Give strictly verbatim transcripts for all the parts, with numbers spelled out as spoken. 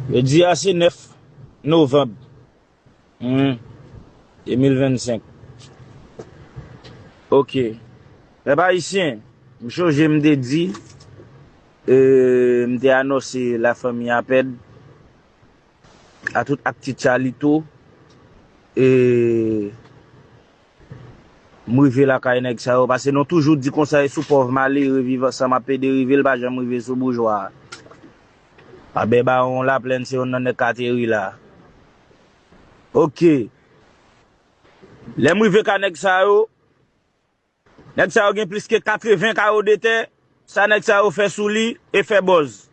Jodi a se nèf novanm, hmm, de mil vennsenk. Ok. Pèp ayisyen, m chonje m te di, e, m te anonse lafanmi Apèd, a tout akti Tchalito, e, m rive lakay nèg sa yo, paske nou toujou di konsa, e sou pòv malere Viv Ansanm ap pede rive, l pa janm rive sou boujwa a. Abè Bawon Laplèn se youn nan nèg k ateri la. Ok. Lè m rive ka nèg sa yo, nèg sa yo gen plis ke katreven kawo de tè, sa nèg sa yo fè sou li, e fè bòz.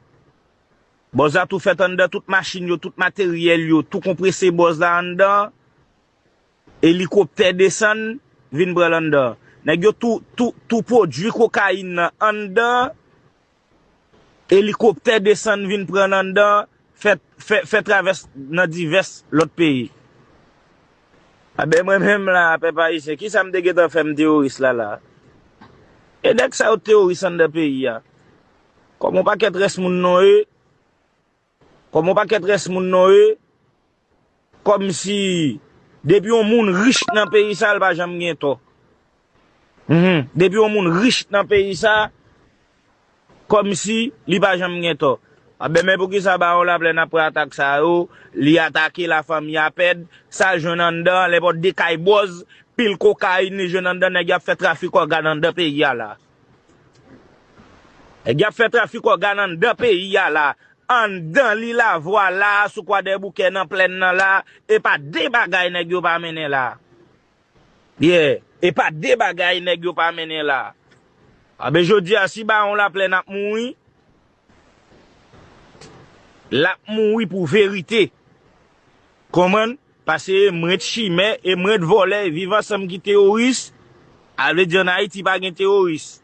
Bòz la tou fèt anndan, tout machin yo, tout materyèl yo, tou konprese bòz la anndan. Elikoptè desann, vin pran l anndan. Nèg yo tou, tou, tou pwodui kokayin nan anndan. Elikoptè desann, vin pran l anndan, fè, fè, fè travès nan divès lòt peyi. Abè mwen menm la, pèp ayisyen, kisa m te gentan fè m teworis la la? E nèg sa yo teworis anndan peyi a. Kòm yon pakèt rès moun non e, kòm yon pakèt rès moun non e, kòmsi depi yon moun rich nan peyi sa, l pa janm gen tò. Mhm. Depi yon moun rich nan peyi sa, kòmsi li pa janm gen tò. Abè men poukisa Bawon Laplèn ap pran atak sa yo, li atake lafanmi Apèd, sa l jwenn anndan, nenpòt de kay bòz, pil kokayin li jwenn anndan, nèg y ap fè trafik ògàn anndan peyi a la. Nèg y ap fè trafik ògàn anndan peyi a la. Anndan Lilavwa la, sou Kwadèboukè nan plèn nan la, e pa de bagay nèg yo pa mennen la. Yeah, e pa de bagay nèg yo pa mennen la. Abè jodi a, si Bawon Laplèn ap mouri, l ap mouri pou verite. Konprann? Paske e mwen t chimè, e mwen t vòlè, e Viv Ansanm ki teworis, a vle di ann Ayiti pa gen teworis.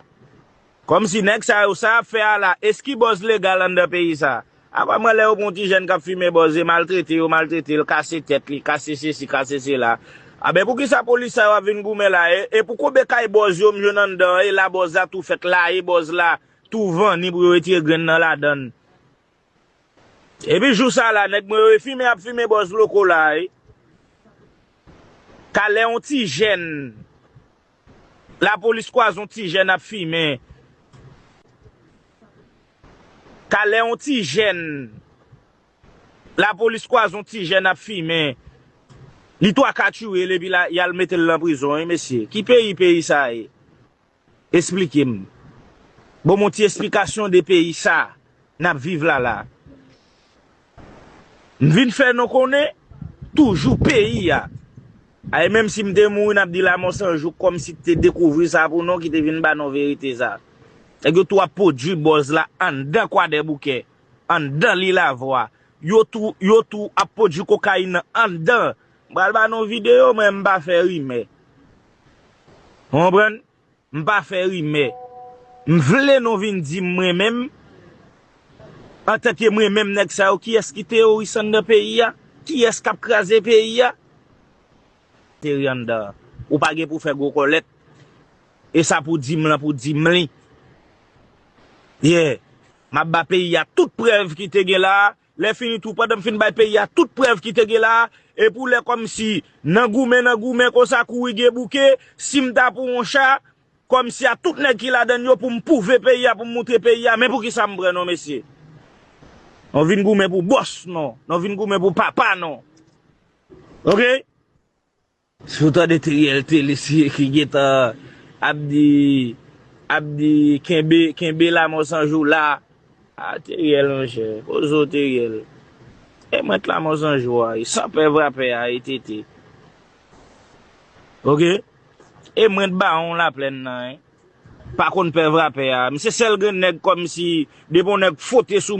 Kòmsi nèg sa yo, sa y ap fè a la, èske bòz legal anndan peyi sa? Apa mwen lè yo pran yon ti jèn k ap fimen bòz, e maltrete yo, maltrete l, kase tèt li, kase sesi, kase sela. Abè poukisa polis sa yo ap vin goumen la, e, e pou konbyen kay bòz yo m jwenn anndan, e la bòz la tou fèt la, e bòz la tou vanni pou yo retire grenn nan ladann. Epi jou sa la, nèg mwen yo, e fimen ap fimen bòz loko la, wi. Talè yon ti jèn, lapolis kwaze yon ti jèn ap fimen. Talè yon ti jèn, lapolis kwaze yon ti jèn ap fimen. Li twa katire l epi la, y al mete l nan prizon, wi, mesye. Ki peyi, peyi sa ye? Esplike m. Bon, m yon ti esplikasyon de peyi sa n ap viv la la. M vin fè nou konnen, toujou peyi a. Ay, menm si m te mouri, n ap di Lamò San Jou kòmsi te dekouvri sa pou nou, ki te vin ba nou verite sa. Nèg yo tou ap pwodui bòz la anndan Kwadèboukè, anndan Lilavwa. Yo tou, yo tou ap pwodui kokayin nan anndan. M pral ba nou videyo, mwen m pa fè rimè. Ou konprann? M pa fè rimè. M vle nou vin di m mwen menm, antanke mwen menm nèg sa yo, kiyès ki teworis anndan peyi a? Kiyès k ap kraze peyi a? Teri anndan. Ou pa gen pou fè gwo kòlèt. E sa pou di m lan, pou di m li. Yeah. M ap ba peyi a tout prèv ki te gen la a. Lè fini tou, pandan m fin bay peyi a tout prèv ki te gen la a, e pou lè kòmsi nan goumen, nan goumen konsa kouri gen bouke, si m ta pou yon cha, kòmsi a tout nèg ki ladann yo pou m pouve peyi a, pou m moutre peyi a, men poukisa m pran non, mesye? Nou vin goumen pou bòs non, nou vin goumen pou papa non. Ok? Si w tande Teriel Thelus ki gentan ap di, ap di kenbe, kenbe Lamò San Jou la. A, Teriel, monchè, poze w, Teriel. E mwen t Lamò San Jou a, e san pè vrapè a, e tete. Ok? E mwen t Bawon Laplèn nan, en. Pa konn pè vrapè a. M se sèl grenn nèg kòmsi, depi yon nèg fwote sou mwen,